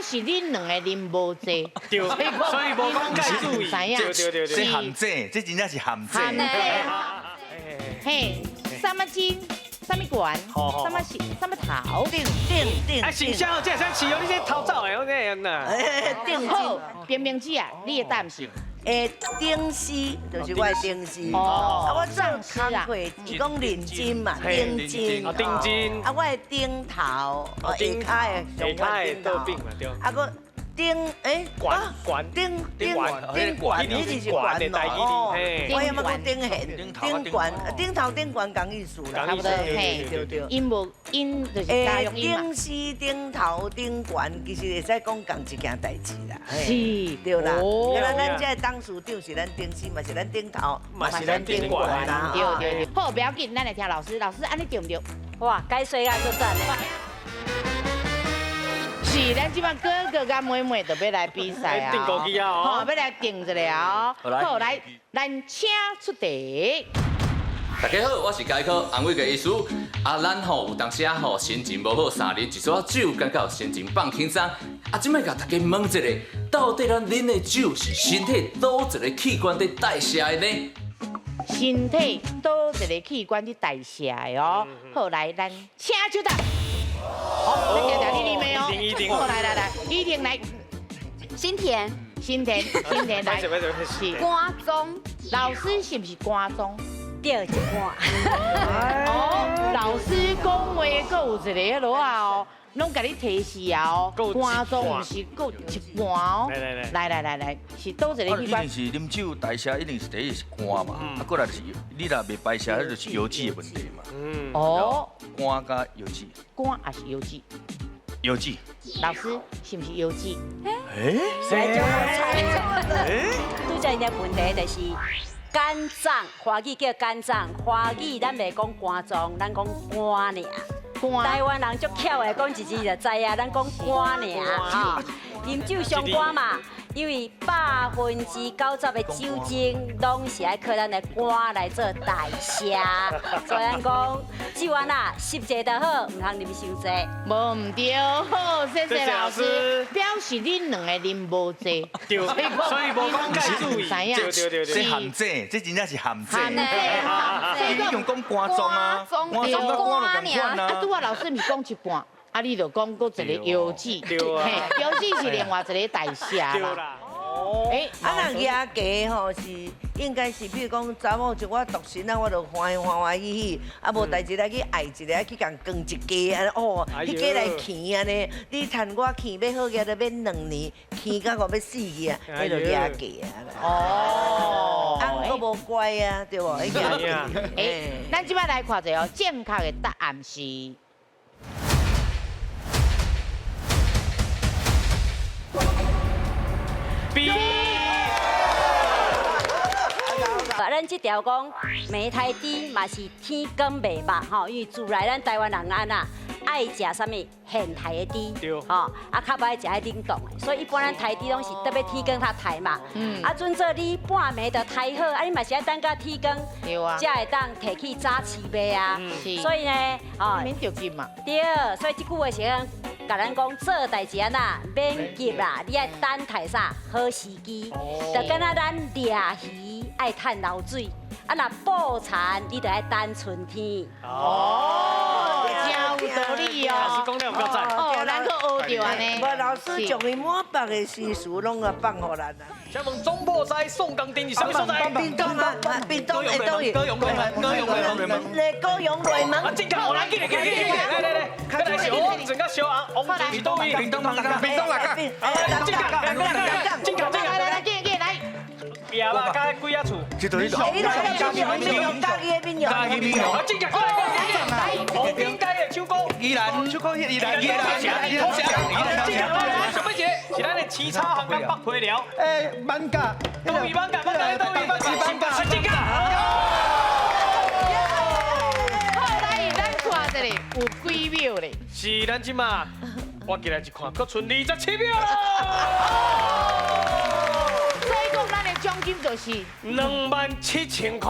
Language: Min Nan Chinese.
示恁兩個啉無濟，對，所以無講介注意。知影？對對對這陷阱，這真正是陷阱。陷阱。嘿，啥物金？啥物管？啥物是？啥物頭？頂頂頂。啊，形象這會使飼哦，你這偷走的，我這樣呐。頂好，冰冰姐啊，你的答案是？頂絲就是我的頂絲。哦，啊，我做工課，伊講認真嘛，頂真。哦，頂真。啊，我的頂頭，哦，下跤的下跤的倒柄嘛，對。啊，閣頂欸，懸懸頂頂頂懸，你就是懸哦。我猶嘛講頂懸，頂懸，頂頭頂懸仝意思啦。差不多，嘿，對對。因無因就是家用音嘛。頂絲、頂頭、頂懸，其實會使講仝一件代誌啦。是，對啦。原來咱這董事長是咱頂絲，嘛是咱頂頭，嘛是咱頂懸啦。對對對。好，不要緊，咱來聽老師，老師按呢對毋對？哇，解說啊，足讚的。是，咱這擺哥哥佮妹妹就欲來比賽啊！定高機啊！好，欲來定一下哦。好，來，咱請出題。大家好，我是該科洪偉傑醫師。啊，咱吼有當時啊吼心情無好，三日一撮酒，感覺心情放輕鬆。啊，這擺共大家問一下，到底咱啉的酒是身體佗一个器官佇代謝的呢？身體佗一个器官佇代謝的哦。好，來，咱請出答。好，來聽聽你啉的哦。好，來來來，依婷來。新田，新田，新田來。是肝臟。老師是毋是肝臟？對一半。哦，老師講話閣有一个彼落啊哦，攏共你提示啊哦。肝臟毋是閣一半哦。來來來，來來來來，是佗一个器官？一定是啉酒代謝，一定是第一是肝嘛，啊，過來就是你若袂排泄，彼就是腰子的問題嘛。哦。肝佮腰子。肝也是腰子。腰子。老師是毋是腰子？欸？誰？拄才𪜶的問題就是肝臟，華語叫肝臟，華語咱袂講肝臟，咱講肝爾。台灣人足巧的，講一字就知啊，咱講肝爾哈。啉酒傷肝嘛，因為90%的酒精攏是愛靠咱的肝來做代謝，所以咱講酒按怎適濟就好，毋通啉傷濟。無毋對，好，謝謝老師。表示恁兩個啉無濟，對，所以無講介注意。知影？對對對這陷阱，這真正是陷阱。陷阱。你用講肝臟啊，肝臟佮肝就仝款啊。啊，拄仔老師毋是講一半。啊！你就講閣一個腰子，嘿，腰子是另外一個代謝啦。欸，啊，若額家吼是應該是，比如講查某像我獨身啊，我就歡歡歡喜喜，啊無代誌來去愛一个，去共扛一家按呢哦，彼家來墘按呢，你趁我墘欲好額都免2年，墘到我欲死去啊，彼就額家啊。哦，啊，閣無乖啊，對無？彼額家。欸，咱這擺來看一下哦，正確的答案是。 B。咱這條講梅刣豬嘛是天光袂肉吼，因為自來咱台灣人按怎愛食啥物現刣的豬，吼啊較無愛食彼冷凍的，所以一般咱刣豬攏是特別天光才刣嘛。啊，準做你半暝就刣好，啊你嘛是愛等到天光，才會當提去早市賣啊。所以呢，哦，免著急嘛。對，所以這句話是講。共咱講做代誌按怎，免急啦，你愛等待啥好時機，就敢若咱掠魚愛趁流水，啊若捕蠶你就愛等春天。哦，真有道理哦。老師講得有夠讚。哦，咱閣學著按呢。無老師將伊滿腹的詩詞攏啊放予咱啊。請問總鋪師宋江陣是啥物所在？屏東啊，屏東會佗位？高雄雷門，高雄雷門。咧高雄雷門。啊，正確，來，緊來，緊來，緊來，來來來，再來是王整個小紅，王是佗位？屏東鹿港，屏東鹿港。正確，來來，正確，正確，來來來，緊緊來。壁肉佮幾仔厝？這對你你來，嘉義的民謠，嘉義民謠。啊，正確，過來過來，和平街的唱歌。宜蘭，唱歌，宜蘭，宜蘭，宜蘭，宜蘭，正確，來，上尾一个是咱的七叉行佮北皮寮。欸，艋舺，佗位艋舺，艋舺，佗位艋舺，正確。好，來，咱看一下有幾秒咧？是咱這馬，我過來一看，閣賰27秒咯。所以講，咱的獎金就是27,000塊。